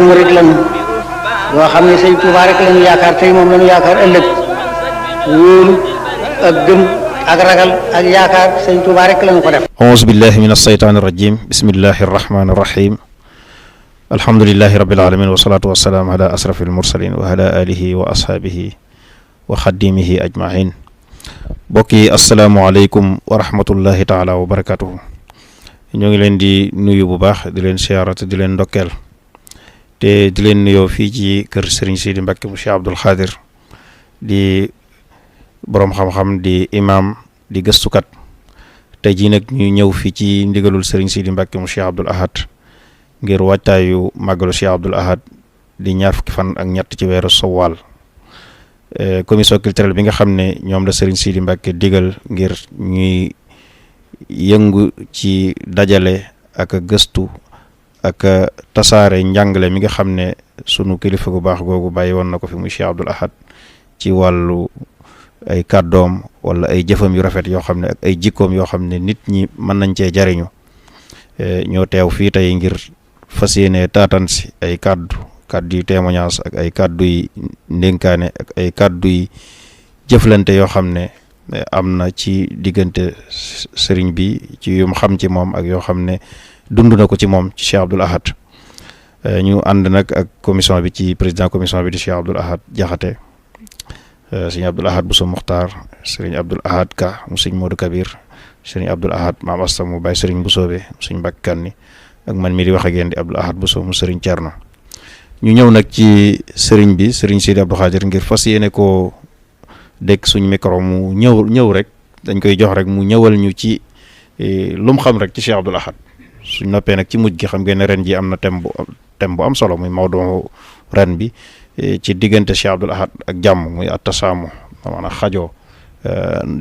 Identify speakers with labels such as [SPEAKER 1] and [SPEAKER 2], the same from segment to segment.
[SPEAKER 1] murid lañu yoo xam ne sëñ Tuubaa rek lañu yaakaar tey moom lañu yaakaar ëllëg wóolu ak gëm ak ragal ak yaakaar sëñ Tuubaa rek lañu ko def.
[SPEAKER 2] auzu billahi min alsheytaani irrajim bismillahi arrahmani irrahim alhamdulilahi rabbil alamin wasalaatu wasalaamu ala asrafi almursalin wa ala alihi wa ashaabihi wa xadimihi ajmain mbokk yi asalaamualeykum wa rahmatullahi taala wa barakatuhu ñoo ngi leen di nuyu bu baax di leen siyaarate di leen ndokkeel te di leen nuyoo fii ci kër Serigne Sidi Mbacke mu Cheikh Abdoul Khadir di boroom xam-xam di imam di gëstukat tey jii nag ñu ñëw fii ci ndigalul Serigne Sidi Mbacke mu Cheikh Abdoul Ahad ngir waajtaayu màggalu Cheikh Abdoul Ahad di ñaar fukki fan ak ñett ci weeru Sowal commission culturelle bi nga xam ne ñoom la Serigne Sidi Mbacke digal ngir ñuy yëngu ci dajale ak gëstu ak tasaare njàngale mi nga xam ne sunu kilifa gu baax googu bàyyi woon na ko fi muy Cheikh Abdoul Ahad ci wàllu ay kàddoom wala ay jëfam yu rafet yoo xam ne ak ay jikkoom yoo xam ne nit ñi mën nañ cee jariñu ñoo teew fii tey ngir fas yéene taatan si ay kàddu yu témoignage ak ay kàddu yi ndénkaane ak ay kàddu yi jëflante yoo xam ne am na ci diggante sëriñ bi ci yum xam ci moom ak yoo xam ne dund na ko ci moom ci Cheikh Abdoul Ahad ñu ànd nag ak commission bi ci président commission bi di Cheikh Abdoul Ahad Jaxate sëriñ Abdoul Ahad Bousso Muxtaar sëriñ Abdoul Ahad Ka mu sëriñ Modou Kabir sëriñ Abdoul Ahad Maam Asta mu bàyyi sëriñ Bousso bi mu sëriñ Mbàkke Kanni ak man mi di wax ak yéen di Abdoul Ahad Bousso mu sëriñ Cerno ñu ñëw nag ci sëriñ bi sëriñ Sidi Abdou Khadir ngir fas yéene koo dégg suñ micro mu ñëw rek dañ koy jox rek mu ñëwal ñu ci lu mu xam rek ci Cheikh Abdoul Ahad suñ noppee nag ci mujj gi xam ngeen ne ren ji am na thème bu am solo muy Maodo ren bi ci diggante Cheikh Abdoul Ahad ak jàmm muy attasaamu maanaam xajoo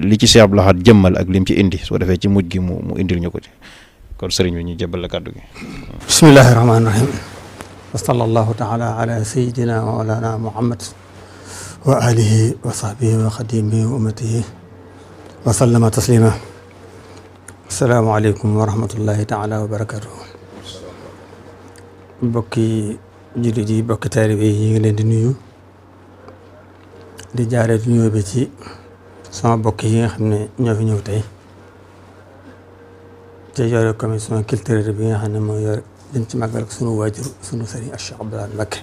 [SPEAKER 2] li ci Cheikh Abdoul Ahad jëmmal ak lim ci indi soo defee ci mujj gi mu indil ñu ko ci kon sëriñ bi ñu jébbal la kàddu gi.
[SPEAKER 3] bismillahi rahmaani rahim wa sallallahu taala ala sayidina wa mawlana muhammad wa alihi wa sahbihi wa xadimihi wa ummatihi wa sallama taslima assalaamu aleykum wa rahmatullahi taala wa barakatuhu bokki jullit yi bokki taalibe yi ñu ngi leen di nuyu di jaaree nuyoo bi ci sama bokk yi nga xam ne ñoo fi ñëw tey te yore commission culturelle bi nga xam ne mooy yore dañ ci màggal ak sunu waajur sunu sëriñ Cheikh Abdoul Ahad Mbacké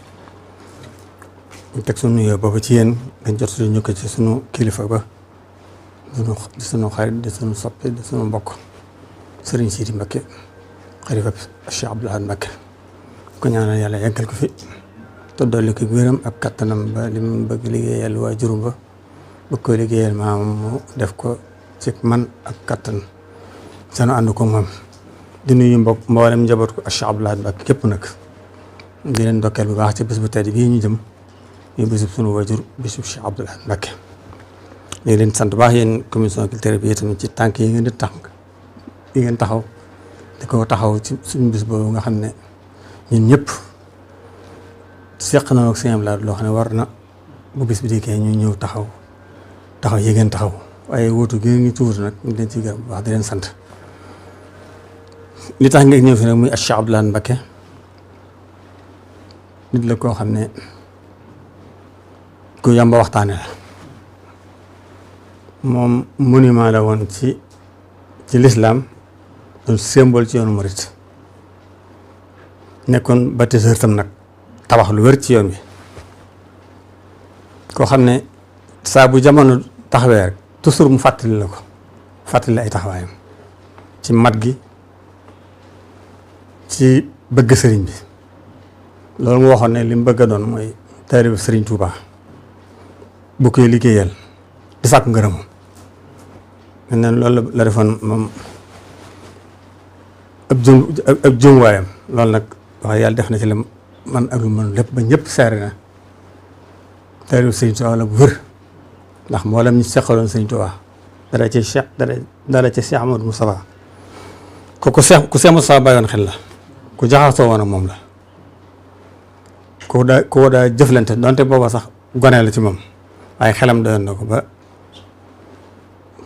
[SPEAKER 3] ñu teg sunu nuyoo boobu ci yéen dañ jot ñu ko ci sunu kilifa ba di sunu xarit di sunu soppe di sunu mbokk sëriñ Sidi Mbacke xalifa Cheikh Abdoul Ahad Mbacké ko ñaanal yàlla yeggal ko fi te dolli ko wéram ak kattanam ba li mu bëgg liggéeyal waajurum ba bëgg ko liggéeyal maamam mu def ko ci man ak kattan sanu ànd ko moom di nuyu mboolem njaboot ko Cheikh Abdoul Ahad Mbacké képp nag di leen ndokkeel bu baax ci bés bu tedd bii ñu jëm ñu bésub sunu waajur bésub Cheikh Abdoul Ahad Mbacké léegi leen sant baax yéen commission culturelle bi tamit ci tànk yi ngeen di yi ngeen taxaw di ko taxaw ci suñu bés boobu nga xam ne ñun ñëpp seq na ak seen loo xam ne war na bu bés bi dikkee ñu ñëw taxaw yi ngeen taxaw waaye wuutu gi ngi tuuti nag ñu leen ci gërëm bu baax di leen sant li tax nga ñëw fi nag muy Cheikh Abdoul Ahad Mbacké nit la koo xam ne ku yàmba waxtaane la moom monument la woon ci lislaam doon symbole ci yoonu murit nekkoon bâtisseur tam nag tabax lu wér ci yoon bi koo xam ne saa bu jamono taxawee rek toujours mu fàttali la ko fàttali ay taxawaayam ci mat gi ci bëgg sëriñ bi loolu mu waxoon ne li mu bëgg a doon mooy taalibu sëriñ Touba bu koy liggéeyal di sàkku ngërëmam mel na loolu la defoon moom ab jëmuwaayam loolu nag wax yàlla def na ci la man ak lu mën lépp ba ñëpp seere na taalibu sëriñ Touba la bu wër ndax mboolem ñi seqaloon sëriñ Touba dara ci Cheikh Amadou Moustapha ku Cheikh Moustapha bàyyoon xel la ku jaxasoo woon ak moom la ku daa jëflante donte booba sax gone la ci moom waaye xelam doyoon na ko ba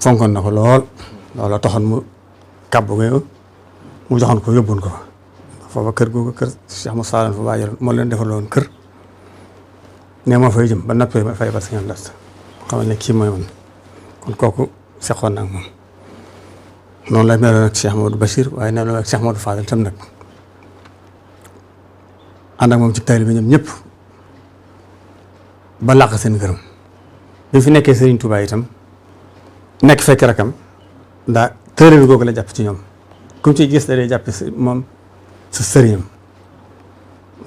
[SPEAKER 3] fonkoon na ko lool loolu taxoon mu kàbbu mu joxoon ko yóbbuwoon ko fa foofa kër googu kër Cheikh Moussa Lam fa waajal moo leen defaloon kër ne moo fay jëm ba noppee ba fay ba Sëñ Abdou Lahad xamal ne kii mooy man kon kooku seqoon na ak moom noonu la meloon ak Cheikh Modou Bachir waaye ne loolu ak Cheikh Modou Fadel tam nag ànd ak moom ci taalibe bi ñoom ñëpp ba làq seen gërëm bi fi nekkee Serigne Touba itam nekk fekk rakam ndaa taalibe bi googu la jàpp ci ñoom comme ci gis da dee jàpp moom sa sëriñam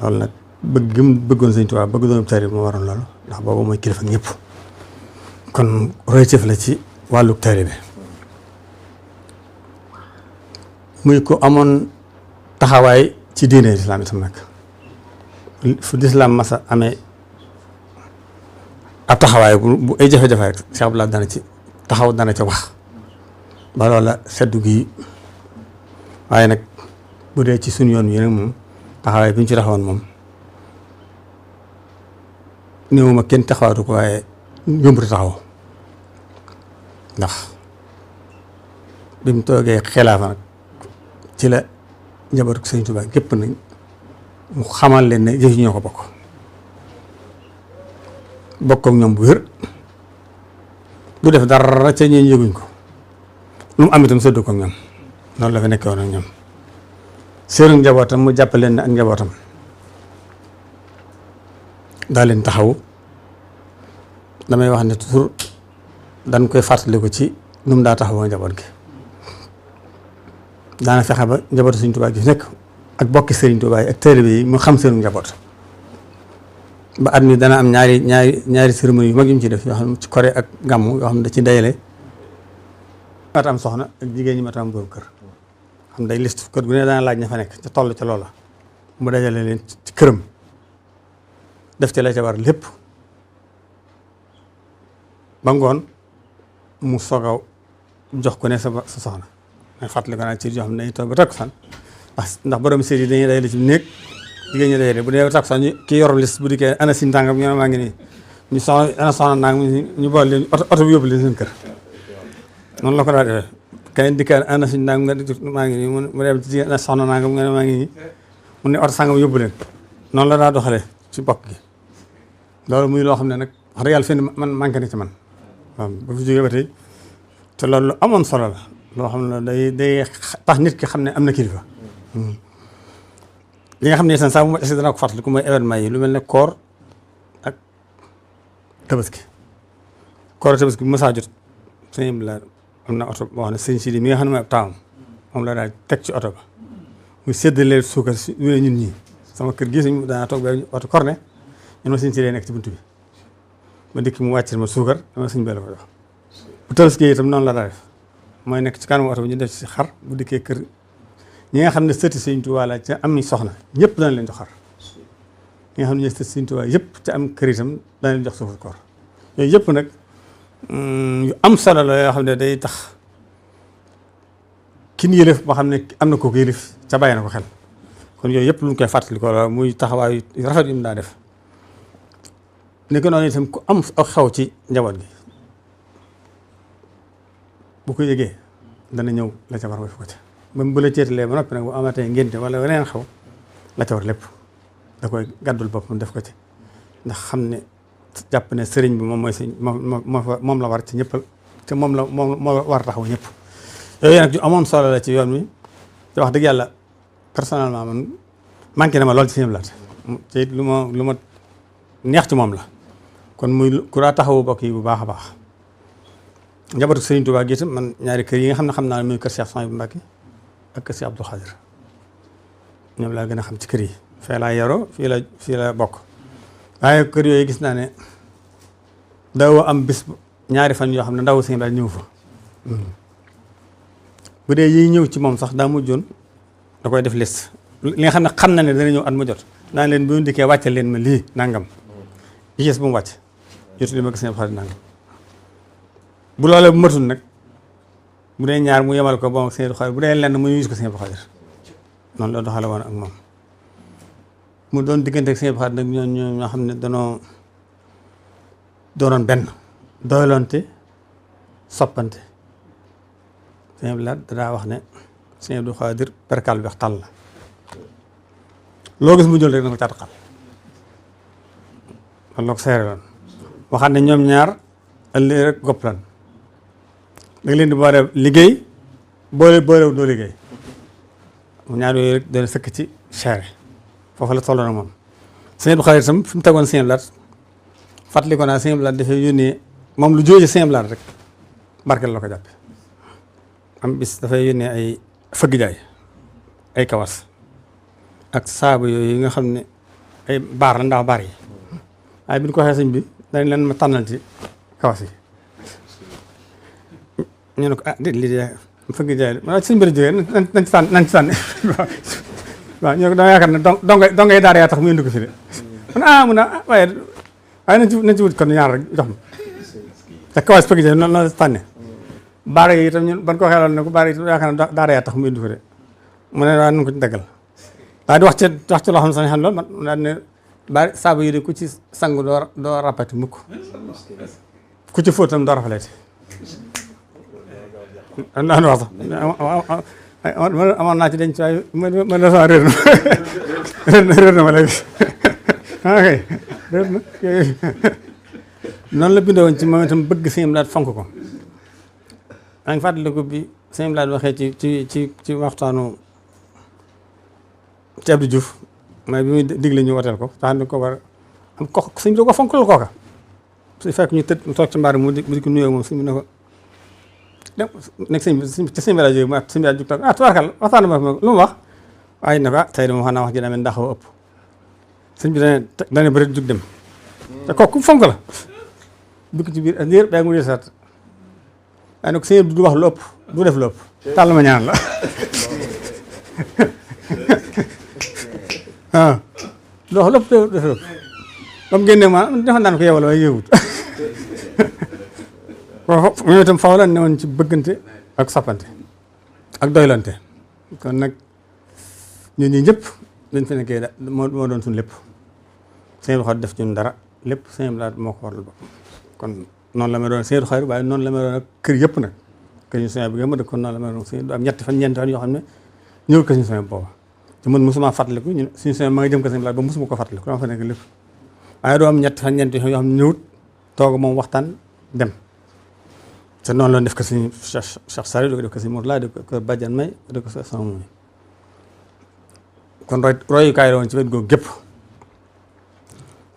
[SPEAKER 3] loolu nag bëgg gëm bëggoon Serigne Touba bëgg doon taalibe bi moo waroon loolu ndax boobu mooy kilifa ak ñëpp kon royteef la ci wàllu taalibe bi muy ko amoon taxawaay ci diine lislaam itam nag fu lislaam masa amee ab taxawaay bu ay jafe-jafe rek Cheikh Abdou Lahad dana ci taxaw dana ca wax ba loola seddu gi waaye nag bu dee ci suñu yoon wi nag moom taxawaay bi ñu ci taxawoon moom néewuma kenn taxawaatu ko waaye yombut taxaw ndax bi mu toogee xilaafa nag ci la njabootu Sëriñ Tuubaa gépp nañ mu xamal leen ne jëf yi ñoo ko bokk ak ñoom bu wér du def dara ca ñeen yëguñ ko lu mu am itam séddoo ko ak ñoom noonu la fa nekkee woon ak ñoom seenu njabootam mu jàpp leen ne ak njabootam daa leen taxaw damay wax ne toujours dañ koy fàttali ko ci nu mu daa taxawoo njaboot gi daana fexe ba njabootu Sëriñ Tuubaa gi fi nekk ak bokki Sëriñ Tuubaa yi ak taalibe yi mu xam seenu njaboot ba at mi dana am ñaari cérémonie yu mag yu mu ci def yoo xam ne ci koré ak gàmmu yoo xam ne da ci dayale matam soxna ak jigéen ñi matam boobu kër xam day liste kër gu ne dana laaj ña fa nekk ca toll ca loola mu dajale leen ci këram def ci la ca war lépp ba ngoon mu soog a jox ko ne sa soxna may fàttali ko naa ci yoo xam ne dañuy toog ba takkusaan ndax borom sëy yi dañuy dajale ci néeg jigéen ñi dajale bu dee takkusaan ñu ki yor liste bu dikkee ana si tàngam ñu ne maa ngi nii ñu soxna ana soxna naag ñu boole leen oto bi yóbbu leen seen kër noonu la ko daa defee keneen dikkaat ana si naag nga maa ngi nii mu dem ci jigéen ana soxna naagam nga ne maa ngi nii mu ne oto sàngam yóbbu leen noonu la daa doxalee ci bokk gi loolu muy loo xam ne nag wax dëgg yàlla fenn man manqué na ci man waaw ba fi jógee ba tey te loolu lu amoon solo la loo xam ne day tax nit ki xam ne am na kilifa li nga xam ne saa bu ma essayé danaa ko fàttali ku mooy événement yi lu mel ne koor ak tabaski koor ak tabaski bu ma saa jot sëñ bi la am na oto boo xam ne sëñ Sidi mi nga xam ne mooy ab taawam moom la daal teg ci oto ba muy séddale suukar si ñu ne ñun ñii sama kër gii suñ daanaa toog ba oto korne ñun ma sëñ Sidi nekk ci buntu bi ma dikk mu wàccil ma suukar dama sëñ bee la ko jox bu tabaski itam noonu la daa def mooy nekk ci kanamu oto bi ñu def ci xar bu dikkee kër ñi nga xam ne sëti Sëriñ Tuubaa la ca am soxna ñëpp dana leen jox xar ñi nga xam ne sëti Sëriñ Tuubaa yëpp ca am kër itam dana leen jox suufu koor yooyu yëpp nag yu am solo la yoo xam ne day tax kin yëlëf boo xam ne am na kooku yëlëf ca bàyyi na ko xel kon yooyu yëpp lu ñu koy fàttali ko la muy taxawaay yu rafet yu mu daa def ne ko noonu itam ku am ak xew ci njaboot gi bu ko yëgee dana ñëw la ca war ko ca même bu la ceetalee ba noppi nag bu amatee ngénte wala weneen xew la ca war lépp da koy gàddul boppam def ko ci ndax xam ne jàpp ne sëriñ bi moom mooy sëñ moom la war ci ñëpp te moom moo war taxaw ñëpp yooyu nag yu amoon solo la ci yoon wi te wax dëgg yàlla personnellement man manqué na ma lool ci Sëñ Abdou Lahad te it lu ma neex ci moom la kon muy ku daa taxawu bokk yi bu baax a baax njabootu Sëriñ Tuubaa gi itam man ñaari kër yi nga xam naa ne muy kër Cheikh Souhaïbou Mbacké ak kër Cheikh Abdou Khadir ñoom laa gën a xam ci kër yi fee laa yaroo fii la bokk waaye kër yooyu gis naa ne daaw am bis ñaari fan yoo xam ne ndaw Sëñ daal ñëw fa bu dee yiy ñëw ci moom sax daa mujjoon da koy def liste li nga xam na ne dana ñëw at mu jot daan leen bu ñu dikkee wàcce leen ma lii nangam yi gis bu mu wàcc jotu li ma gis Sëñ Abdou Khadir nangam bu loolee bu matul nag bu dee ñaar mu yemal ko ba Sëñ Abdou Khadir bu dee lenn mu yus ko Sëñ Abdou Khadir noonu la doxale woon ak moom mu doon diggante ak Sëñ Abdou Khadir nag ñoo xam ne danoo doonoon benn doyloonte soppante Sëñ Abdou Lahad daa wax ne Sëñ Abdou Khadir perkal bi wax tàll la loo gis mu jël rek na ko càttuxal man la ko seere loon waxaat ne ñoom ñaar ëllëg rek gopp lan da nga leen di boole liggéey boolewu doo liggéey mu ñaar yooyu rek dana sëkk ci seere foofu la tolloon ak moom sëñ bu xarit sam fi mu tegoon sëñ Blaat fàttali ko naa sëñ Blaat dafay yónnee moom lu jóoje sëñ Blaat rek barkeel la ko jàppe am bis dafay yónnee ay fëgg jaay ay kawas ak saabu yooyu nga xam ne ay baar la ndax baar yi waaye bi ñu ko waxee sëñ bi dañ leen ma tànnal ci kawas yi ñu ne ko ah déet lii de fëgg jaay ma sëñ bi la jógee nañ ci tànn waaw ñu ne ko dama yaakaar ne dongay daara yaa tax mu indi ko fi de mun a waaye nañ ci wut kon ñaar rek jox ma te kawas fëgg jaay noonu la tànne baar yi itam ñun ban ko waxee loolu ne ko baar yi itam yaakaar ne daara yaa tax mu indi ko de mu ne waaye nañ ko ci daggal daal di wax ci loo xam ne sañ xam loolu man daal ne bari saabu yi de ku ci sangu doo rappati mukk ku ci fóotam doo rafaleeti daan wax sax amoon naa ci denc waaye ma la sama réer na ma léegi ok réer na noonu la bindoo woon ci moom itam bëgg Sëñ Blaat fonk ko maa ngi fàttaliku bi Sëñ Blaat waxee ci waxtaanu ci Abdou Diouf mooy bi muy digle ñu woteel ko tax ni ko war am ko sëñ bi da ko fonk la kooka su fekk ñu tëdd mu toog ci mbaar mu di ko nuyoo moom sëñ bi ne ko dem nekk sëñ bi ci sëñ bi laa jógee ma sëñ bi laa jóg toog tubaarkal waxtaan ma lu mu wax waaye ne ko tey de moom xam naa wax ji daa mel ndax ëpp sëñ bi dane bëri jug dem te kooku fonk la dugg ci biir liir baa mu dee sat waaye ne ko sëñ bi du wax lu ëpp du def lu ëpp tàll ma ñaan la waaw loo lépp def lépp ba mu génnee ma defoon naan ko yewal waaye yewut ñoom itam faaw la ne woon ci bëggante ak soppante ak doylante kon nag ñun ñi ñëpp dañ fi nekkee moo doon suñ lépp sëñ bi def ci ñun dara lépp sëñ bi daal moo ko waral bopp kon noonu la ma doon sëñ bi waaye noonu la ma doon ak kër yëpp nag kër ñu sëñ bi nga ma dëkk kon noonu la ma doon sëñ du am ñeenti fan ñeenti fan yoo xam ne ñëw kër ñu sëñ booba te man mosuma fàttaliku ñu suñu sëñ ma nga jëm ko sëñ Blaat ba mosuma ko fàttaliku dama fa nekk lépp waaye doo am ñett fan ñeenti yoo xam ne ñëwut toog moom waxtaan dem te noonu la def ko suñu Cheikh Sary di ko def ko suñu Mourala di ko Badiane May di ko sama moom kon royukaay la woon ci wet googu gépp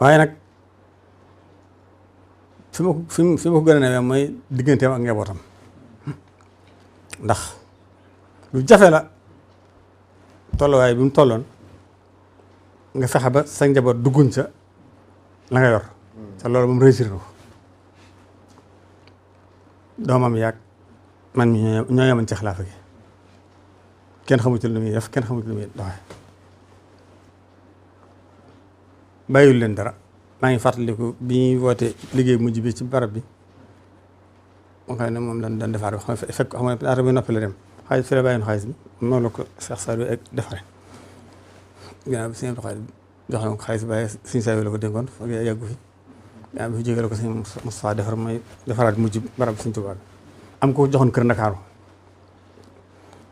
[SPEAKER 3] waaye nag fi ma ko gën a newee mooy digganteem ak njabootam ndax lu jafe la tolluwaay bi mu tolloon nga fexe ba sa njaboot dugguñ ca la nga yor te loolu moom réussir ko doomam yaag man mi ñoo yemoon ci xilaafa gi kenn xamu ci lu muy def kenn xamu ci lu muy doxee bàyyul leen dara maa ngi fàttaliku bi ñuy woote liggéey mujj bi ci barab bi moo xam ne moom lan daan defaat fekk xam nga laata muy noppi la dem xaalis fi la bàyyi xaalis bi moom la ko Cheikh Sary ak defare ginnaaw bi sëñ xaalis jox na ko xaalis bi bàyyi suñu saa la ko dénkoon foog yàggu fi ginnaaw bi fi jógee la ko sëñ Moustapha defar mooy defaraat mujj barab bi sëñ Tuubaa bi am ko joxoon kër Ndakaaru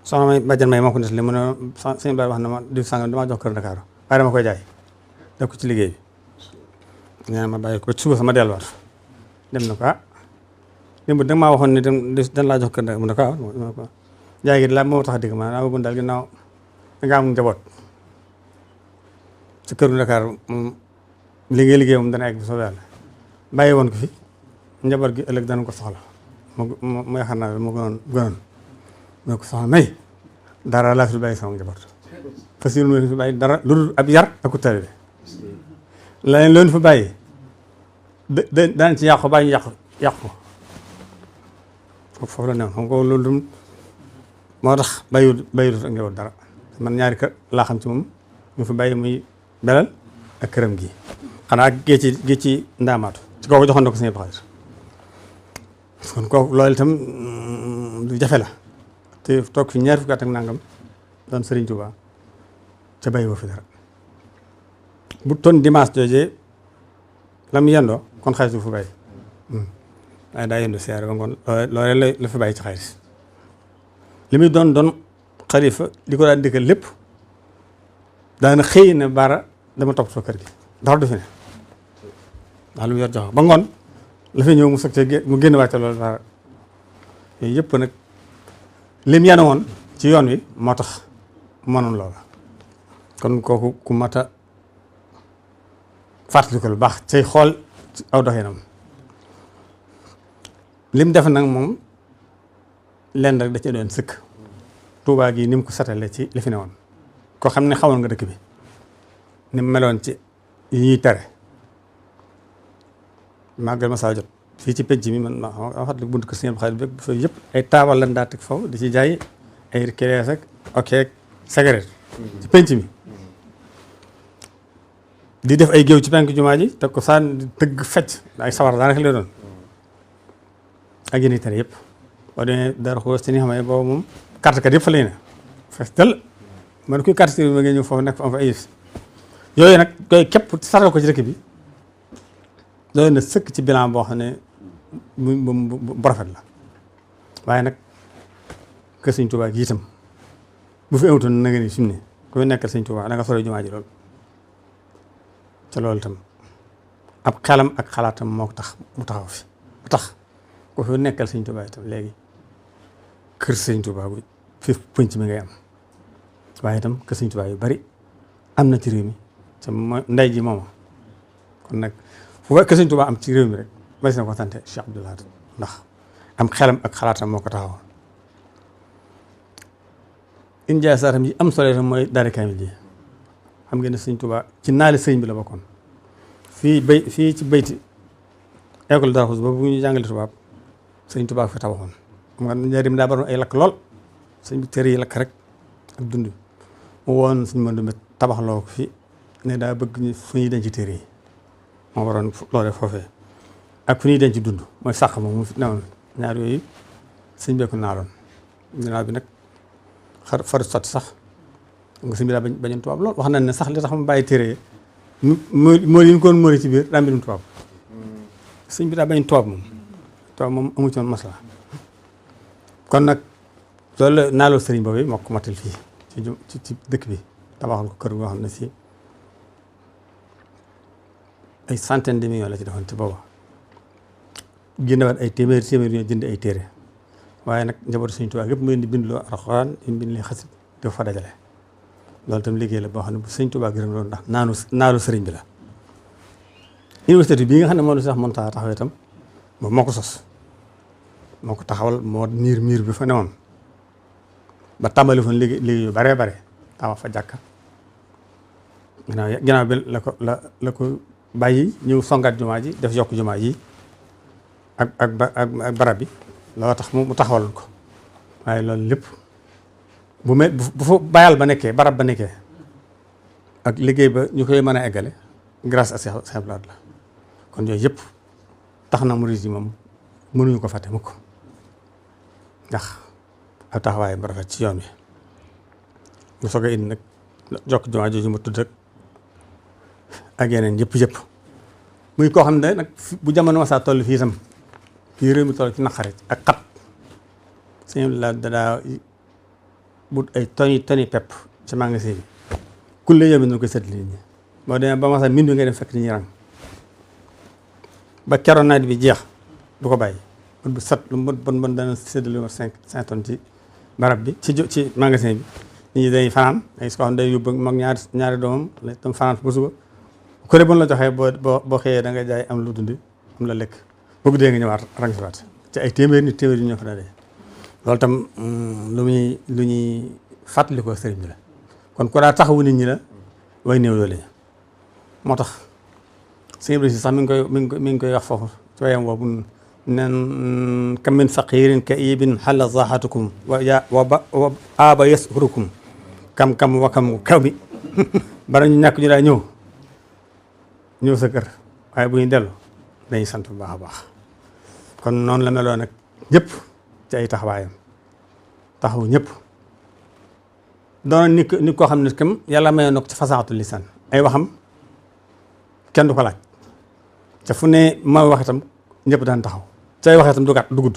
[SPEAKER 3] soxna may Badiane May moo ko nettali mu ne sëñ Blaat wax na ma di sàngam damaa jox kër Ndakaaru waaye dama koy jaay def ko ci liggéey bi nee na ma bàyyi ko ba suba sama delluwaat dem na ko démb da maa waxoon ne dañ laa jox kër Ndakaaru mu ne ko jaay gi la moo tax a dégg ma naa bëggoon daal ginnaaw danga am njaboot ci këru Ndakaaru moom liggéey moom dana egg bi soobee yàlla bàyyi woon ko fi njaboot gi ëllëg dana ko soxla mu yaakaar naa moo gënoon moo ko soxla may dara laa fi bàyyi sama njaboot fas yéene fi bàyyi dara lu dul ab yar ak ku taalibe leneen loolu fa bàyyi daan ci yàqu bàyyi yàqu foofu la newoon xam nga loolu moo tax bàyyiwut ak njaboot dara man ñaari kër laa xam ci moom ñu fi bàyyi muy belal ak këram gi xanaa ak géej ci ndaamaatu ci kooku joxoon na ko sëñ Baxaar kon kooku loolu itam lu jafe la te toog fi ñaari fukki at ak nangam doon Sëriñ Tuubaa te bàyyi woo fi dara bu ton dimanche joojee la mu yendoo kon xaalis du fa bàyyi waaye daa yendoo siyaare ba ngoon loolee la fi bàyyi ci xaalis li muy doon xalifa li ko daan dikkal lépp daana xëy ne baara dama toppatoo kër gi dara du fi ne ndax lu mu yor jox ba ngoon la fi ñëw mu soog cee mu génn wàcce loolu baara yooyu yëpp nag lim yane woon ci yoon wi moo tax mënoon loola kon kooku ku mat a fàttali ko lu baax cay xool aw doxinam lim def nag moom lenn rek da cee doon sëkk Tuubaa gi ni mu ko satale ci li fi ne woon koo xam ne xawoon nga dëkk bi ni mu meloon ci yi ñuy tere màggal ma saa jot fii ci penc mi man ma fàttali buntu ko seen xaalis bi fa yëpp ay taabal lan daa teg foofu di ci jaay ay kerees ak ok ak cigarette ci penc mi di def ay géew ci penk jumaa ji teg ko saan di tëgg fecc ay sawar daanaka lay doon ak yéen tere yëpp boo demee dara xoos ci ni xam ne boobu moom carte kat yëpp fa lay ne fees dal man kuy carte bi ma ngi ñëw foofu nekk fa am fa ay yooyu nag koy képp satal ko ci dëkk bi doy na sëkk ci bilan boo xam ne bu rafet la waaye nag kër Sëñ Tuubaa gi itam bu fi amutoon na nga ni fi mu ne ku fi nekkal Sëñ Tuubaa da nga sore jumaa ji lool te loolu itam ab xelam ak xalaatam moo ko tax mu taxaw fi bu tax ku fi nekkal Sëñ Tuubaa itam léegi kër Sëñ Tuubaa gu fi pënc mi ngay am waaye itam kër Sëñ Tuubaa yu bari am na ci réew mi te mooy ndey ji mooma kon nag fu kër Sëñ Tuubaa am ci réew mi rek bari na ko sante Cheikh Abdou Lahad ndax am xelam ak xalaatam moo ko taxawoon india saatam yi am solo mooy daara kaamil ji xam ngeen ne Sëñ Tuubaa ci naali sëñ bi la bokkoon fii ci bayti école Darou Khoudoss boobu bu ñu jàngale tubaab Sëñ Tuubaa fi tabaxoon xam nga njëriñ daa baroon ay lakk lool sëñ bi tër yi lakk rek ak dund mu woon suñu mën dumét tabaxloo ko fi ne daa bëgg ñu fu ñuy denc téere yi moo waroon loolee foofee ak fu ñuy denc dund mooy sàq moom mu fi newoon ñaar yooyu sëñ bee ko naaloon ginnaaw bi nag faru sotti sax nga sëñ bi daa bañoon tubaab lool wax nañ ne sax li tax mu bàyyi téere yi moo yi ñu ko móori ci biir daa mbirum tubaab sëñ bi daa bañ tubaab moom amu ci woon masla kon nag loolu naaloo sëriñ boobu moo ko matal fii ci dëkk bi tabaxal ko kër goo xam ne si ay centaine de millions la ci defoon ci booba génnewaat ay téeméeri ñoo jënd ay téere waaye nag njabootu Sëriñ Tuubaa yëpp mu leen di bindloo alxuraan di bind leen xasit di fa dajale loolu itam liggéey la boo xam ne bu Sëriñ Tuubaa gërëm loolu ndax naalu sëriñ bi la université bii nga xam ne moom la sax mën taa taxawee itam moom moo ko sos moo ko taxawal moo miir bi fa newoon ba tàmbali fa liggéey yu baree bare tabax fa jàkka ginnaaw bi la ko bàyyi ñëw songaat jumaa ji def yokk jumaa ji ak barab bi loo tax mu taxawal ko waaye loolu lépp bu fa bayal ba nekkee barab ba nekkee ak liggéey ba ñu koy mën a eggale grâce à Cheikh Abdou Lahad la kon yooyu yëpp tax na murid yi moom mënuñu ko fàtte mukk ndax ak taxawaay bu rafet ci yoon wi mu soog a indi nag jokk jumaa jooju ma tudd ak yeneen yëpp muy koo xam ne nag bu jamono masaa toll fii itam fii réew mi toll ci naqarit ak xat sëñ la dadaa but ay toni pepp ci magasin bi kulle yow mi nañu koy seetli nit ñi boo demee ba masaa min bi ngay dem fekk nit ñi rang ba keroon nawet bi jeex du ko bàyyi bët bu set lu bon dana séddale war cinq tonnes ci barab bi ci magasin bi nit ñi dañuy fanaan ay su ko xam ne day yóbbu mag ñaari doomam la tam fanaan ba suba ko de bon la joxee boo xëyee da nga jaay am lu dundi am la lekk boo guddee nga ñëwaat rang si waat ci ay téeméeri yi ñoo fa dalee loolu tam lu ñuy fàttali ko sëriñ bi la kon ku daa taxawu nit ñi la way néew doole moo tax sëriñ bi sax mi ngi koy wax foofu ci wayam boobu nen kam min faqirin ka ibin xalla zaxatukum wa aba yaskurukum kam wakam kaw bi bara ñu ñàkk ñu daa ñëw sa kër waaye bu ñu dellu dañuy sant bu baax a baax kon noonu la meloon nag ñëpp ci ay taxawaayam taxaw ñëpp doon nit koo xam ne kam yàlla mayoon na ko ci fasaxatul lisan ay waxam kenn du ko laaj te fu ne ma wax itam ñëpp daan taxaw ci ay wax itam du gàtt du gudd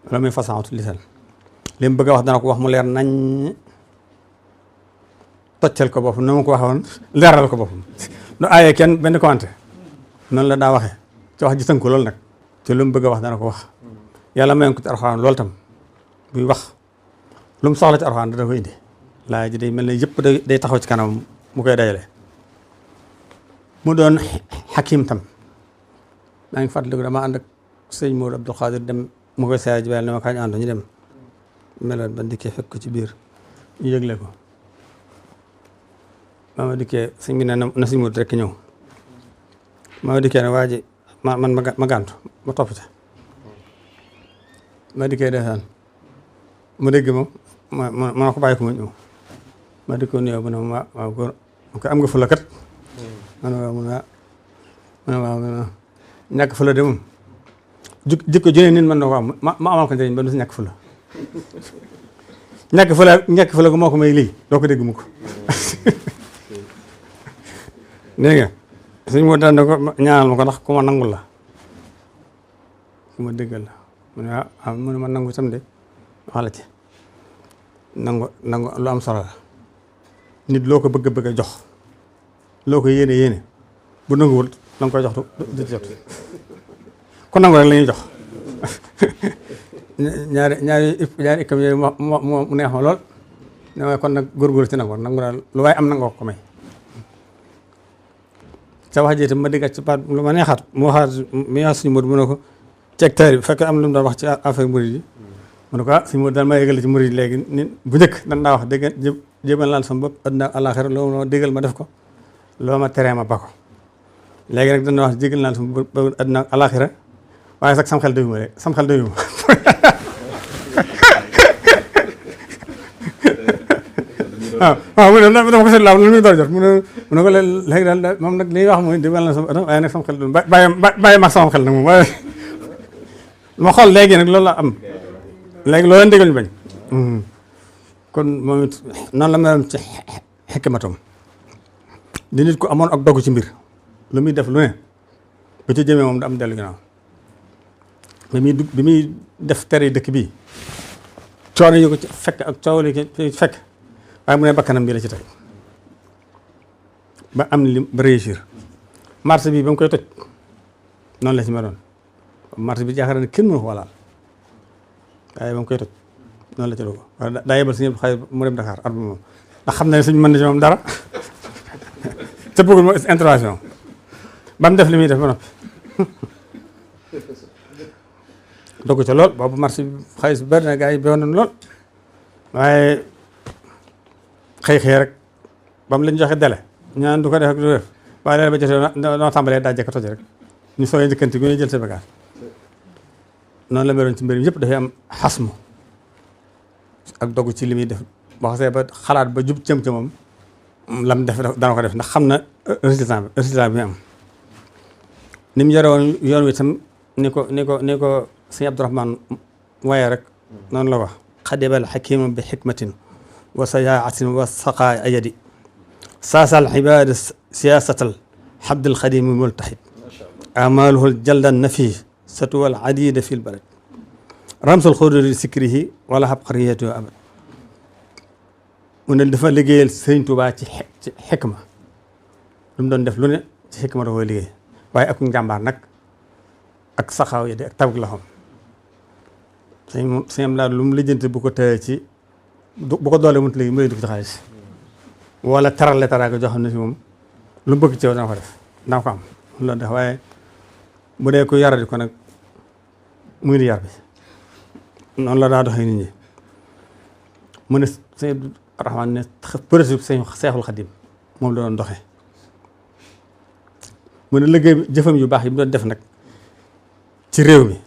[SPEAKER 3] loolu muy fasaxatul lisan li mu bëgg a wax dana ko wax mu leer nañ toccal ko boppam na ma ko waxoon leeral ko boppam nu aayee kenn benn commenté noonu la daa waxee ci wax ji tënku loolu nag ci lu mu bëgg a wax dana ko wax yàlla mayoon ko ci Alxuraan loolu tam buy wax lu mu soxla ci Alxuraan dana ko indi laay ji day mel ne yëpp day taxaw ci kanam mu koy dajale mu doon xakim tam maa ngi fàttaliku dama ànd ak sëñ Modou Abdou Khadir dem mu koy seere ji bel ne ma kañ ànd ñu dem meloon ba dikkee fekk ko ci biir ñu yëgle ko ma dikkee sëñ bi ne na sëñ Modou rek ñëw ma dikkee ne waa ji ma gàntu ma topp ca ma dikkee desaan mu dégg ma ko bàyyi ko ma ñëw ma dikkoo nuyoo bu ne ma waaw góor ko am nga fula kat ma ne waaw mu ne waaw ñàkk fula de moom jikko junee nit mën na ko am ma amal ko njëriñ ba du si ñàkk fula ñàkk fula ko moo ko may lii doo ko dégg mu ko dégg nga suñ moo daan ko ñaanal ma ko ndax ku ma nangul la ku ma déggal la mu ne mu ne ma nangu itam de waxala ci nangu lu am solo la nit loo ko bëgg a jox loo ko yéene bu nanguwul la nga koy jox du jot ku nangu rek la ñuy jox ñaari ikkam yooyu mu neex ma lool ne waaye kon nag góorgóorlu ci nangu daal lu waaye am nangoo ko may ca wax ji itam ma déggaat ci baat lu ma neexaat mu waxaat mi wax suñu Modou mu ne ko ci hectare bi fekk am lu mu doon wax ci affaire murid yi mu ne ko suñu Modou daal ma yëgal ci murid yi léegi nit bu njëkk dan daa wax dégg jéemal laal sama bopp àddina àllaaxira loo ma déggal ma def ko loo ma teree ma ba ko léegi nag dana wax jégal naa sama bopp àddina àllaaxira waaye sax sam xel doyuma rek sam xel doyuma waaw mu ne dama ko seet laa lu muy door jot mu ne ko léegi daal moom nag li ñuy wax mooy jégal naa sama waaye nag sam xel doyuma bàyyi mag sama xel nag moom waaye ma xool léegi nag loolu la am léegi loolu leen déggal ñu bañ kon moom it noonu la meloon ci xikmatam di nit ku amoon ak dogu ci mbir lu muy def lu ne ba ci jëmee moom da am dellu ginnaaw bi muy def tere dëkk bii coono yi ko ci fekk ak coow li ci fekk waaye mu ne bakkanam bi la ci teg ba am li ba réussir marché bi ba mu koy toj noonu la ci meloon marché bi jaaxal na kenn mënu ko walaal waaye ba mu koy toj noonu la ci dogo waaye daa yebal suñu xay mu dem Dakar at moom ndax xam na ne suñ mën na ci moom dara te bëggul moo intervention ba mu def li muy def ba noppi dogg ca lool boobu marché bi xaalis bi bari na gars yi bewoon nañ lool waaye xëy rek ba mu leen joxe délai ñaan du ko def ak du def waaye délai ba jotee noo tàmbalee daa jekk toje rek ñu soogee njëkkanti gu ne jël sa bagage noonu la meloon ci mbir mi yëpp dafay am xasmu ak dogg ci li muy def boo xasee ba xalaat ba jub cëm ca moom lam def dana ko def ndax xam na résultat bi am ni mu yore woon yoon wi tam ni ko sëñ Abdourahmane waaye rek noonu la wax xadibal xakima bi xikmatin wa sayaatin wa saqaa ayadi saasal xibaada siyaasatal xabdil xadimi multaxid amaluhu jaldan nafi satuwal adida fi lbalad ramsul xuduri sikrihi wala xabqariyatu abad mu ne dafa liggéeyal sëñ Tuubaa ci xikma lu mu doon def lu ne ci xikma da koy liggéey waaye ak njàmbaar nag ak saxaaw yi de ak tawag la xam sëñ laa lu mu lijjanti bu ko tëye ci bu ko doolee mënut léegi mu lijjanti ko ci xaalis wala tarale taraanga joo xam ne si moom lu mu bëgg ci yow dana ko def dana ko am loolu def waaye bu dee ko yaradi ko nag muy di yar bi noonu la daa doxee nit ñi mu ne sëñ Rahmaan ne principe sëñ Seexul Xadim moom la doon doxee mu ne liggéey jëfam yu baax yi mu doon def nag ci réew mi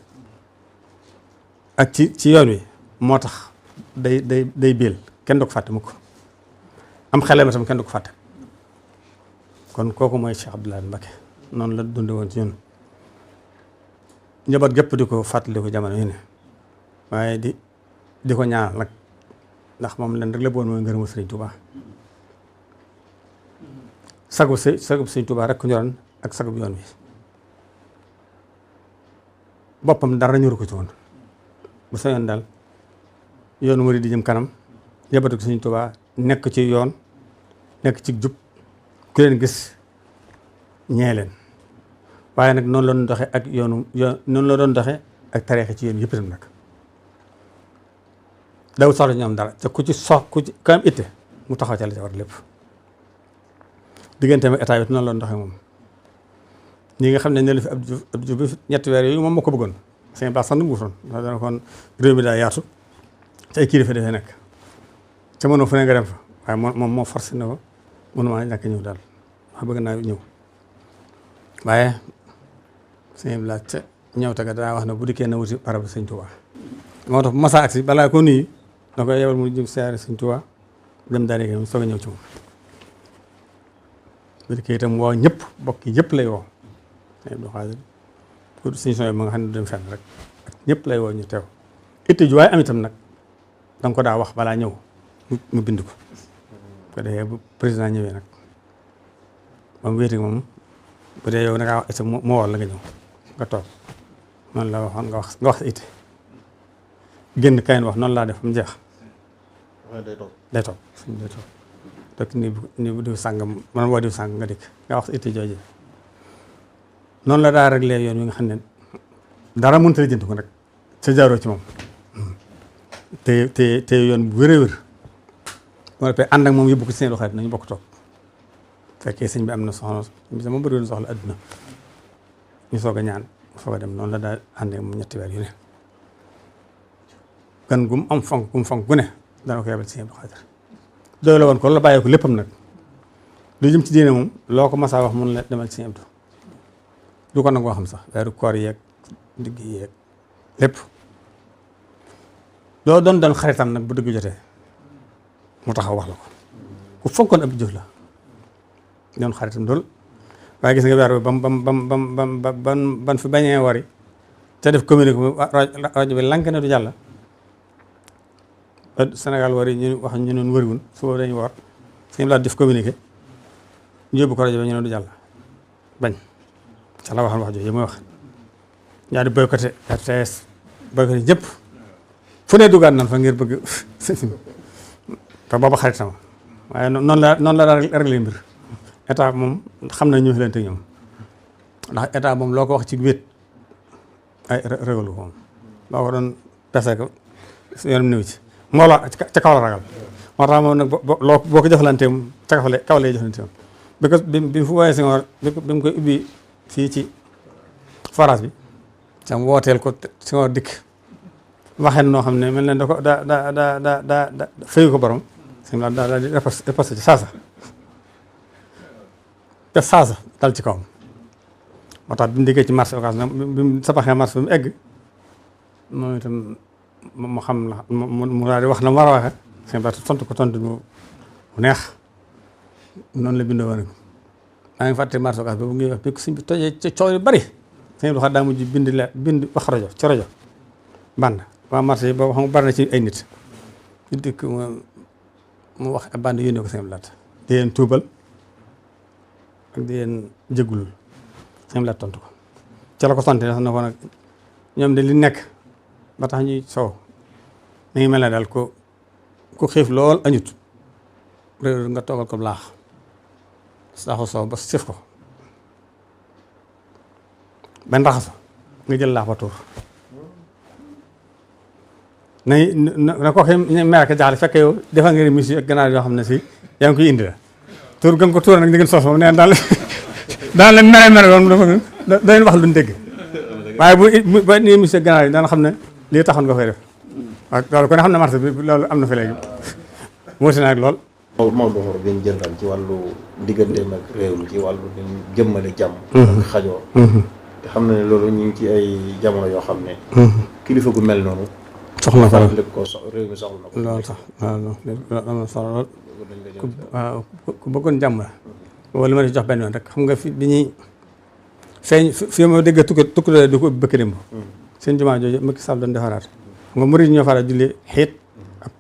[SPEAKER 3] ak ci yoon wi moo tax day biil kenn du ko fàtte mukk am xelema tam kenn du ko fàtte kon kooku mooy Cheikh Abdoul Ahad Mbacké noonu la dunde woon ci ñun njaboot gépp di ko fàttali ko jamono yi ne waaye di ko ñaanal nag ndax moom leen rek la boon mooy ngërëmu Sëriñ Tuubaa sagub Sëriñ Tuubaa rek ku ñoroon ak sagub yoon wi boppam dara ñoru ko ci woon bu sañoon daal yoonu murid di jëm kanam yebatu ko Sëriñ Tuubaa nekk ci yoon nekk ci jub ku leen gis ñee leen waaye nag noonu la doon doxee ak noonu la doon doxee ak tariixa ci yoon yëpp itam nag dawul soxla ñoom dara te ku ci am itte mu taxaw ca la ca war lépp digganteem ak état bi noonu la doon doxee moom ñi nga xam ne ne la fi Abdou Diouf bi ñetti weer yooyu moom moo ko bëggoon seen baax sax nu mu wutoon ndax dana kon réew mi daa yaatu ci ay kilifa dafay nekk ca mënoo fu ne nga dem fa waaye moom moo forcé na ko mënuma ñàkk ñëw daal wax bëgg naa ñëw waaye sëñ bi laaj ca ñëw te ga danaa wax ne bu dikkee na wuti barabu sëñ Tuubaa moo tax bu masaa agsi balaa ko nuyu da koy yebal mu jëm siyaare sëñ Tuubaa dem daal di soog a ñëw ci moom bu dikkee itam woo ñëpp bokk yëpp lay woo sëñ Abdou Khadre pour suñu son ma nga xam ne du dem fenn rek ak ñëpp lay woo ñu teew itte ju waaye am itam nag danga ko daa wax balaa ñëw mu bind ko ko defee bu président ñëwee nag ba mu wéeti moom bu dee yow da ngaa wax itam moo war la nga ñëw nga toog noonu la waxoon nga wax sa itte génn kayin wax noonu laa def mu jeex day toog donc ni bu diw sàngam man woo diw sàng nga dikk nga wax sa itte jooje noonu la daa réglé yoon wi nga xam ne dara mënut a jënd ko rek sa jaaroo ci moom te yoon bu wér moo defee ànd ak moom yóbbu ko ci seen loxo nañu bokk toog fekkee sëñ bi am na soxla bi sama bëri woon soxla adduna ñu soog a ñaan soog a dem noonu la daa ànd ak moom ñetti weer yu ne gan gu mu am fonk gu mu fonk gu ne dana ko yebal ci sëñ Abdou Khadre doy la woon ko la bàyyee ko léppam nag lu jëm ci diine moom loo ko masaa wax mun la demal ci sëñ Abdou du ko nangoo xam sax weeru koor yeeg digg yeeg lépp loo doon xaritam nag bu dëgg jotee mu taxaw wax la ko ku fonkoon ab jëf la doon xaritam lool waaye gis nga weer bi ban fi bañee wari te def communiqué rajo bi lank ne du jàll Sénégal wari ñu wax ñu noon wariwun suba dañu war suñu laa def communiqué ñu yóbbu ko rajo bi ñu ne du jàll bañ ca la waxoon wax jooju muy wax ñaar di boycotté RTS boycotté ñëpp fu ne duggaat nan fa ngir bëgg te booba xarit sama waaye noonu la daa réglé mbir état moom xam na ñu fi leen te ñoom ndax état moom loo ko wax ci wét ay régalu ko moom loo ko doon pese ko yoonam néew ci moo la ca kaw la ragal moo tax moom nag boo ko jëflantee moom ca kaw lay jëflante moom because bi mu fu wooyee Senghor bi mu koy ubbi fii ci forage bi sam wooteel ko Senghor dikk waxee noo xam ne mel ne da ko da fayu ko borom sëñ bi daal di riposte ci saasa te saasa dal ci kawam moo tax bi mu diggee ci marché occasion bi mu sabaxee marché bi mu egg moom itam mu xam la mu daal di wax na mu war a waxee sëñ bi tontu ko tontu bu neex noonu la bindoo woon maa ngi fàtte marché occasion boobu ngi wax bi ko sëñ bi tojee ci coow yu bari sëñ bi daa mujj bind wax rajo ci rajo band waa marché yi boobu xam nga bari na ci ay nit ñu dikk mu wax band yónnee ko sëñ bi laat di leen tuubal ak di leen jéggul sëñ bi laat tontu ko ca la ko tontu sax na ko nag ñoom de li nekk ba tax ñuy soow mi ngi mel ne daal ku xiif lool añut réew nga toogal ko laax saxu soow ba sif ko benn raxasu nga jël laax ba tuur na ko xëy mer ak jaaxle fekk yow defal nga émission ak ganaar yoo xam ne si yaa ngi koy indi la tuur gën ko tuur nag di ngeen sos moom neen daal la mere woon dafa dañ wax luñ dégg waaye bu ba ni émission ganaar yi daan xam ne lii taxoon nga koy def waaw loolu kon xam ne marché bi loolu am na fi léegi wuute na ak lool
[SPEAKER 2] Maodo Mor bi ñu jëndal ci wàllu digganteem ak réew mi ci wàllu jëmmale jàmm ak xajoo te xam na ne loolu ñu ngi ci ay jamono yoo xam ne kilifa gu mel noonu
[SPEAKER 3] soxla ko
[SPEAKER 2] lépp ko réew mi soxla na ko
[SPEAKER 3] loolu sax waaw am na solo lool waaw ku bëggoon jàmm la wala ma di jox benn yoon rek xam nga fi bi ñuy feeñ fi ma dégg tukki di ko bëkk démb seen jumaa jooju Macky Sall doon defaraat xam nga murid ñoo fara julli xiit ak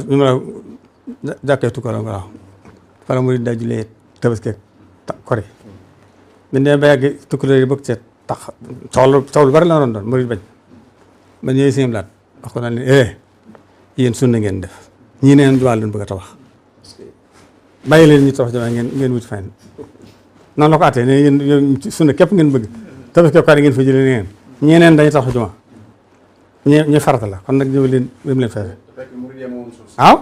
[SPEAKER 3] ñu ma la jàkkee tukki la nga waaw fara murid daa julli tabaski ak kori bi ne ba yàgg tukki yi bëgg seet tax coow lu bari la doon murid bañ ba ñëwee seen blaat wax ko naa leen yéen sunna ngeen def ñii neen jumaa leen bëgg a tabax bàyyi leen ñu tabax jumaa ngeen wuti fenn noonu la ko àttee ne yéen sunna képp ngeen bëgg tabax képp ngeen fa jëlee ngeen ñeneen dañuy tabax jumaa ñu farata la kon nag ñëw leen dem leen fexe waaw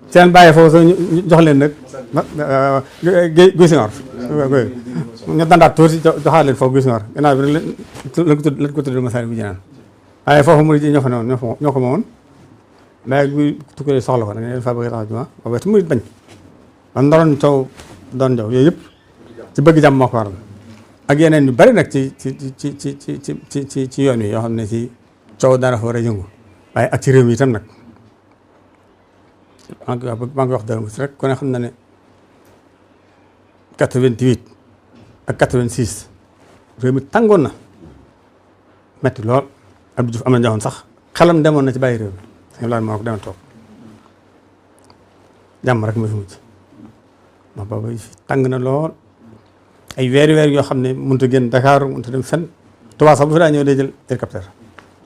[SPEAKER 3] seen bàyyi foofu sax ñu jox leen nag guy singoor ñu dandaat tuuti joxaat leen foofu guy singoor gannaaw bi rek lañ ko tuddee Masaalikul Jinaan waaye foofu murid yi ñoo fa ne woon ñoo ko moomoon mais bu tukkee soxla ko da nga leen fa bëgg taxaw jumaa boobu te murid bañ man ndoroon coow doon jaw yooyu yëpp ci bëgg jàmm moo ko waral ak yeneen yu bari nag ci yoon wi yoo xam ne ci coow dara fa war a yëngu waaye ak ci réew mi itam nag maa ngi wax dara mos rek ku ne xam na ne 88 ak 86 réew mi tàngoon na metti lool Abdou Diouf am na njaxoon sax xelam demoon na ci bàyyi réew mi sëñ Laat moo ko demal toog jàmm rek ma fi mujj ndax booba tàng na lool ay weer yoo xam ne mënut a génn Dakar mënut a dem fenn Tuubaa sax bu fi daa ñëw day jël hélicoptère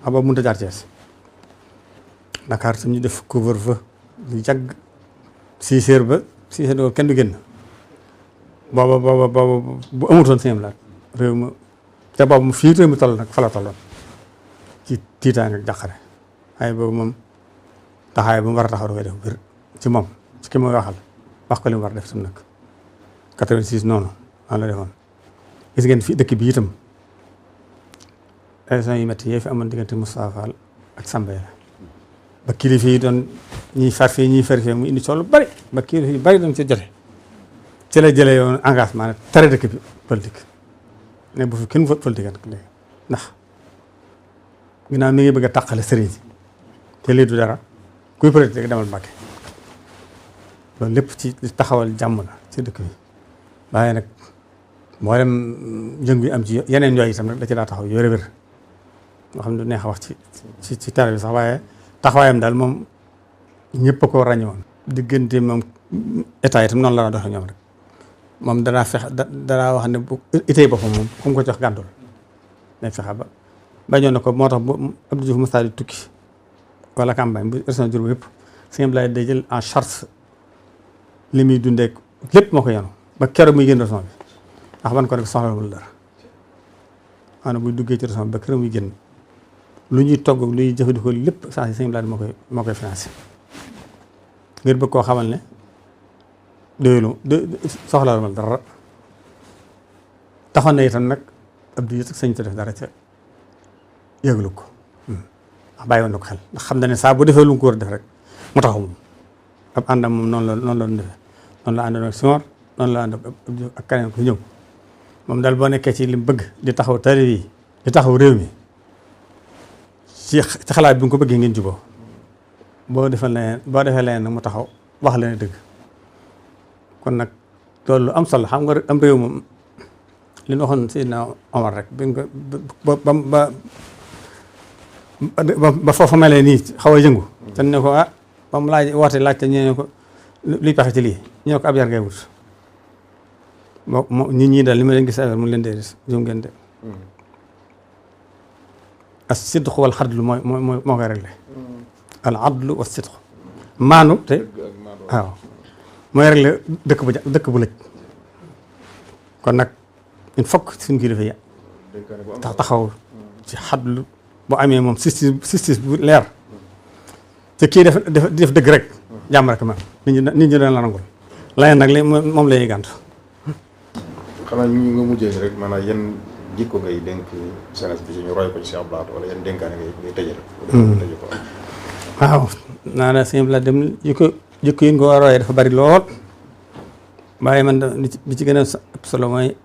[SPEAKER 3] xam boobu mënut a jaar Thiès Dakar su ñu def couvre-feu lu yàgg 6 heures ba 6 heures doo kenn du génn booba bu amutoon sëñ Laat réew ma te boobu mu fii réew mi toll nag fa la tolloon ci tiitaange ak jàqare waaye boobu moom taxawaay bu mu war a taxaw da koy def bir ci moom ci ki mooy waxal wax ko li mu war a def tam nag 86 noonu la defoon gis ngeen fii dëkk bi itam élection yu métti yee fi amoon diggante Moustapha Fall ak Samba la ba kilifa yi doon ñiy far fii ñiy fari fii mu indi coow lu bari ba kilifa yu bari doon ci jote ci la jëlee yoon engagement ne tere dëkk bi politique ne bu fi kenn vote politique nag léegi ndax ginnaaw mi ngi bëgg a tàqale sëriñ si te lii du dara kuy politique demal Mbàkke loolu lépp ci taxawal jàmm la ci dëkk bi waaye nag mboolem yëngu yi am ci yeneen yooyu itam nag da ci daa taxaw yore wér nga xam ne du neex a wax ci télé bi sax waaye taxawaayam daal moom ñëpp a ko ràññewoon diggante moom état itam noonu la doon doxee ñoom rek moom danaa fexe danaa wax ne bu itee boppam moom ku mu ko jox gàntul day fexe ba bañoon na ko moo tax bu Abdou Diouf Moussa di tukki wala campagne bu région Diourbel yëpp sëñ Abdoulaye day jël en charge li muy dundee lépp moo ko yenu ba keroog muy génn région bi ndax man ko rek soxlawul dara maanaam buy duggee ci région bi ba keroog muy génn lu ñuy togg lu ñuy jëfandikoo lépp saa si sëñ Abdoulaye moo koy financé ngir bëgg koo xamal ne doyulu soxlawul ma dara taxoon na itam nag Abdou Diouf sëñ te def dara ca yëglu ko ndax bàyyi woon na ko xel ndax xam na ne saa bu defee lu mu ko war a def rek mu taxaw moom ab àndam moom noonu la doon defee noonu la àndoon ak Senghor noonu la ànd ak keneen ku ñëw moom daal boo nekkee ci li mu bëgg di taxaw taalib yi di taxaw réew mi ci xalaat bi nga ko bëggee ngeen juboo boo defee leneen nag mu taxaw wax leen dëgg kon nag loolu lu am solo xam nga am réew moom li ñu waxoon Seydina Omar rek bi nga ba foofu melee nii xaw a yëngu te ne ko ba mu laajte ñu ne ko luy pexe ci lii ñu ne ko ab yar ngay wut nit ñi daal li ma leen gis affaire mu leen dee jum ngeen de as sidq wal xadlu moo koy réglé al adlu wa sidq maanu te waaw mooy réglé dëkk bu lëj kon nag il faut que suñu kilifa yi taxaw ci xadlu bu amee moom justice bu leer te kii def dëgg rek jàmm rek ma nit ñi dañ la nangul leneen nag li moom la ñuy gàntu.
[SPEAKER 2] xanaa ñu nga mujjee rek maanaam yan jikko ngay dénk jeunesse bi ñu roy ko ci Cheikh Abdou Lahad wala yan dénkaane ngay tëjee ko.
[SPEAKER 3] waaw naa ne sëñ Abdou dem jikko yi nga ko royee dafa bari lool waaye man li ci gën a solo mooy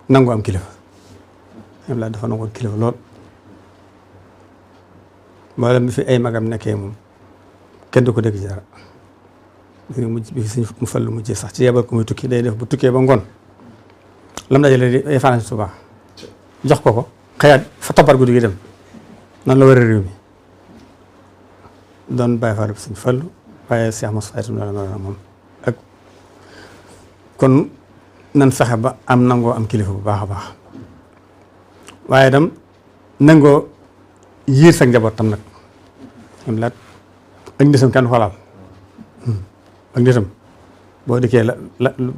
[SPEAKER 3] nangu am kilifa sëñ Abdou dafa nangu kilifa lool. mboolem bi fi ay magam nekkee moom kenn du ko dégg ci dara bi fi mu fallu mujjee sax ci yebal ko muy tukki day def bu tukkee ba ngoon lam dajale di ay fanaan si Tuubaa jox ko xëyaat fa toppat guddi gi dem noonu la war a réew mi doon bàyyi faal suñ fallu waaye Cheikh Moussa itam la moom ak kon nan fexe ba am nangoo am kilifa bu baax a baax waaye itam nangoo yiir sa njaboot tam nag am laat ak ndisam kenn ko laal ak ndisam boo dikkee la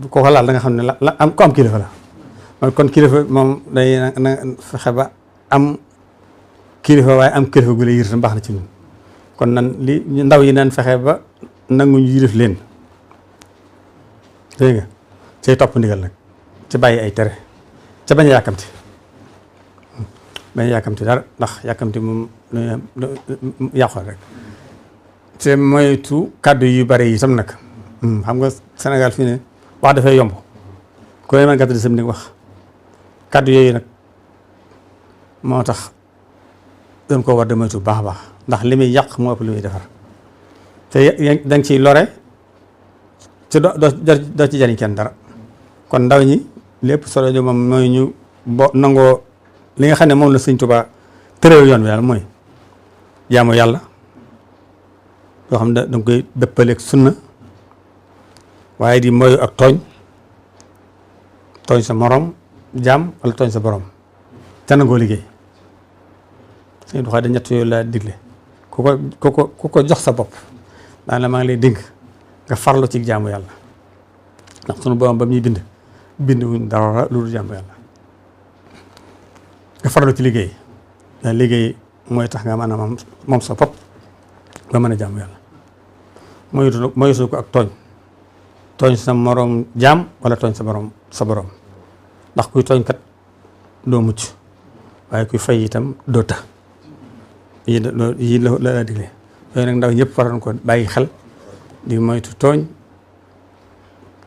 [SPEAKER 3] koo ko laal da nga xam ne la am ko am kilifa la mooy kon kilifa moom day na fexe ba am kilifa waaye am kilifa gu la yir tam baax na ci ñun kon nan li ndaw yi nan fexe ba nanguñu yilif leen dégg nga cay topp ndigal nag ci bàyyi ay tere ca bañ a yàkkamti dara ndax yàkkamti moom yàqoon rek te moytu kàddu yu bari yi tam nag xam nga Sénégal fii ne wax dafay yomb ku ne man gàtt di sam ni wax kàddu yooyu nag moo tax dañ ko war de moytu baax a baax ndax li muy yàq moo ëpp li muy defar te danga ciy lore ci doo ci jariñ kenn dara kon ndaw ñi lépp solo jo moom mooy ñu nangoo li nga xam ne moom la Sëñ Tuubaa tëréew yoon bi daal mooy jaamu yàlla yoo xam ne danga koy dëppaleeg sunna waaye di moyu ak tooñ sa morom jaam wala tooñ sa borom te nangoo liggéey Sëñ Tuubaa da ñett yooyu laa digle ku ko jox sa bopp daan la maa ngi lay dénk nga farlu ci jaamu yàlla ndax sunu borom ba muy bind wuñ dara lu dul jaamu yàlla nga farlu ci liggéey ndax liggéey mooy tax nga mën a moom sa bopp nga mën a jaamu yàlla moytu ko ak tooñ sa moroom jaam wala tooñ sa borom ndax kuy tooñ kat doo mucc waaye kuy fay itam doo ta yii la digle yooyu nag ndaw ñëpp waroon ko bàyyi xel di moytu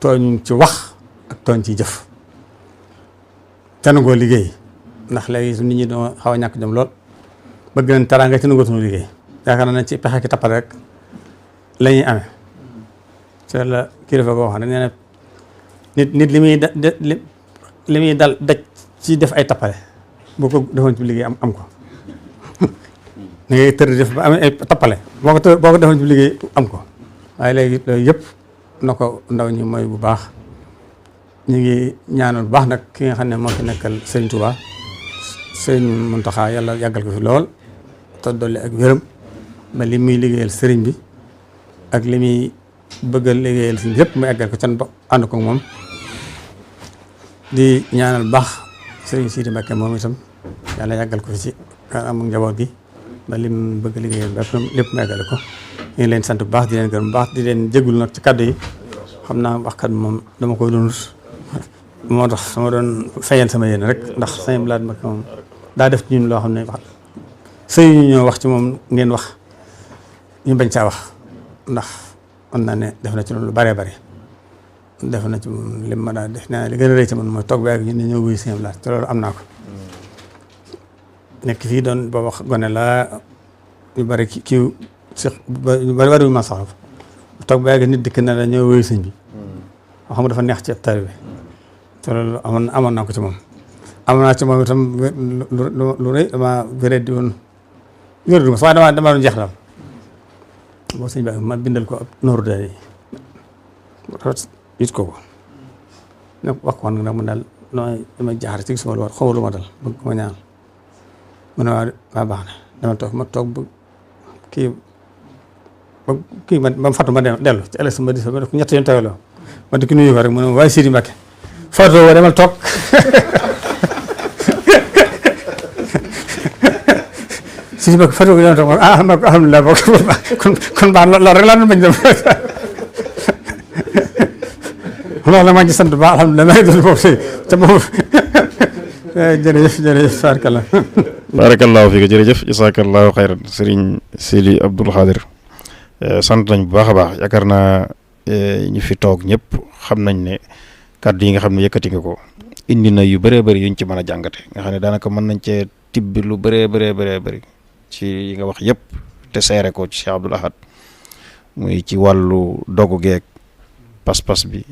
[SPEAKER 3] tooñ ci wax ak tooñ ci jëf te nangoo liggéey ndax léegi nit ñi doo xaw a ñàkk jom lool bëgg nañ teraanga ci nangootuñu liggéey yaakaar naa ne ci pexe ki tappale rek la ñuy amee te la kilifa koo xam ne nee na nit li muy dal daj ci def ay tappale boo ko defoon ci liggéey am ko da ngay tër def ba amee ay tappale boo ko defoon ci liggéey am ko waaye léegi loolu yëpp na ko ndaw ñi mooy bu baax ñu ngi ñaanal bu baax nag ki nga xam ne moo fi nekkal Sëriñ Tuubaa Sëriñ Muntaxaa yàlla yàggal ko fi lool te dolli ak wéram ba li muy liggéeyal sëriñ bi ak li muy bëgg a liggéeyal si yëpp mu eggal ko can ba ànd ko moom di ñaanal baax Sëriñ Sidi Mbacké moom itam yàlla yàggal ko fi ci kanam njaboot gi ba li mu bëgg a liggéeyal lépp mu eggale ko ñu ngi leen sant bu baax di leen gërëm bu baax di leen jégul nag ci kàddu yi xam naa waxkat moom dama koy doon moo tax sama doon fayal sama yéen rek ndax Sëñ Blaat Mbacké moom daa def ci ñun loo xam ne wax sëy ñu ñoo wax ci moom ngeen wax ñu bañ caa wax ndax mën naa ne def na ci loolu lu bëree bëri def na ci moom lim ma daal def naa li gën a rëy ci man mooy toog ba ak ñun ne ñëw wuyu Sëñ Blaat te loolu am naa ko nekk fii doon boo wax gone laa yu bëri kii yu bëri ma soxla toog ba ak nit dikk na la ñëw wuyu sëñ bi xam nga dafa neex ci ab taalibe te loolu amoon naa ko ci moom amoon naa ci moom itam lu rëy dama wéré di woon wér du ma waaye dama doon jeex daal boo sëñ bi ma bindal ko ab nooru daal yi it ko nag wax ko nag mu daal nooy dama jaaxle ci suma lu war xaw lu ma dal bëgg ko ma ñaan mu ne waa baax na dama toog ma toog ba kii ma fàttu ma dellu ci ëllëg ma di ma def ko ñett yoon taweloo ma di ko nuyu ko rek mu ne waaye Sidi Mbacké fàttu woo demal toog Sidi Mbacké fàttu ko demal toog ma ko alhamdulilah boo kon baax loolu rek laa doon bañ dem loolu la maa ngi sant bu baax alhamdulilah maa ngi doon boobu si te boobu jërëjëf
[SPEAKER 2] barakallahu fiika jërëjëf jazakallahu xayran sëriñ Sidi Abdul Xaadir sant nañ bu baax a baax yaakaar naa ñi fi toog ñëpp xam nañ ne kàddu yi nga xam ne yëkkati nga ko indi na yu bëree bëri yuñ ci mën a jàngate nga xam ne daanaka mën nañ cee tibbi lu bëree bëri ci yi nga wax yëpp te seere ko ci Cheikh Abdoul Ahad muy ci wàllu dogu geeg pas-pas bi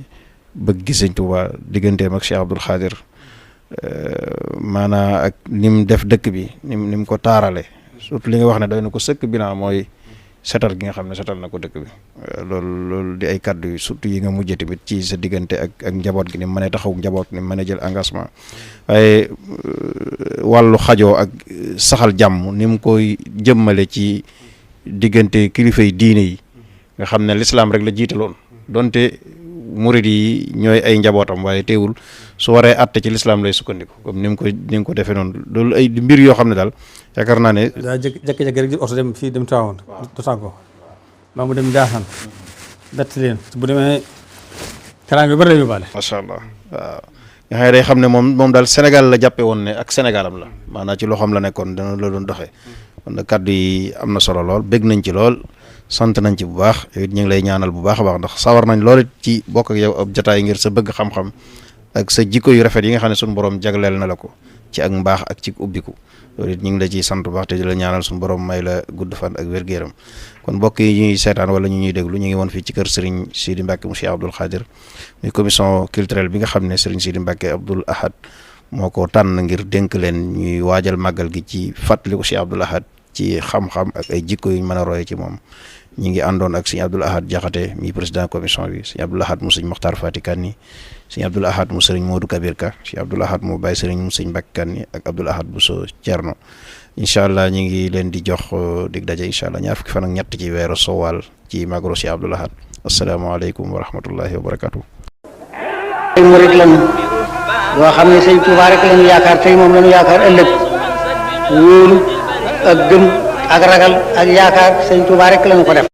[SPEAKER 2] bëgg gi Sëñ Tuubaa digganteem ak Cheikh Abdoul Xaadir maanaa ak nim def dëkk bi nim ko taarale surtout li nga wax ne doy na ko sëkk bilan mooy setal gi nga xam ne setal na ko dëkk bi loolu di ay kàddu yu surtout yi nga mujjee tamit ci sa diggante ak njaboot gi ni mën a taxaw njaboot ni mën a jël engagement waaye wàllu xajoo ak saxal jàmm ni mu koy jëmmale ci diggante kilifa yi diine yi nga xam ne lislaam rek la jiitaloon donte murid yi ñooy ay njabootam waaye teewul su waree àtte ci lislaam lay sukkandiku comme ni mu ko defee noonu loolu ay mbir yoo xam ne daal yaakaar naa ne.
[SPEAKER 3] daa jékki-jékki rek di oto dem fii dem Tiwaawan du tàggoo maa mu dem Njaasaan bett leen bu demee teraanga bi bari la yóbbaale.
[SPEAKER 2] macha allah waaw nga xam ne day xam ne moom daal Sénégal la jàppe woon ne ak Sénégalam la maanaam ci loxoom la nekkoon dana la doon doxee kon nag kàddu yi am na solo lool bég nañ ci lool sant nañ ci bu baax yow it ñu ngi lay ñaanal bu baax a baax ndax sawar nañ lool ci bokk ak yow ab jotaay ngir sa bëgg xam-xam ak sa jikko yu rafet yi nga xam ne suñu borom jagleel na la ko ci ak mbaax ak ci ubbiku loolu it ñu ngi la ciy sant bu baax te di la ñaanal suñu borom may la gudd fan ak wér-gu-yaram kon mbokk yi ñuy seetaan wala ñu ñuy déglu ñu ngi woon fii ci kër Serigne Sidi Mbacke mu Cheikh Abdoul Khadir muy commission culturelle bi nga xam ne Serigne Sidi Mbacke Abdoul Ahad moo ko tànn ngir dénk leen ñuy waajal màggal gi ci fàttaliku Cheikh Abdoul Ahad ci xam-xam ak ay jikko yuñ mën a roye ci moom ñi ngi àndoon ak sëñ Abdoul Ahad Jaxate mi président commission bi sëñ Abdoul Ahad mu sëñ Mokhtar Fati Kanni sëñ Abdoul Ahad mu sëriñ Modou Kabir Ka sëñ Abdoul Ahad mu bàyyi sëriñ mu sëñ Mbacke Kanni ak Abdoul Ahad bu so Thierno incha allah ñu ngi leen di jox dig daje incha allah ñaar fukki fan ak ñett ci weeru Sowal ci magro Cheikh Abdoul Ahad asalaamaaleykum wa rahmatullahi wa barakatuh.
[SPEAKER 1] ay murid lañu yoo xam ne sëñ Tuubaa rek lañu yaakaar tey moom lañu yaakaar ëllëg wóolu ak gëm ak ragal ak yaakaar sëñ Tuubaa rek lañu ko def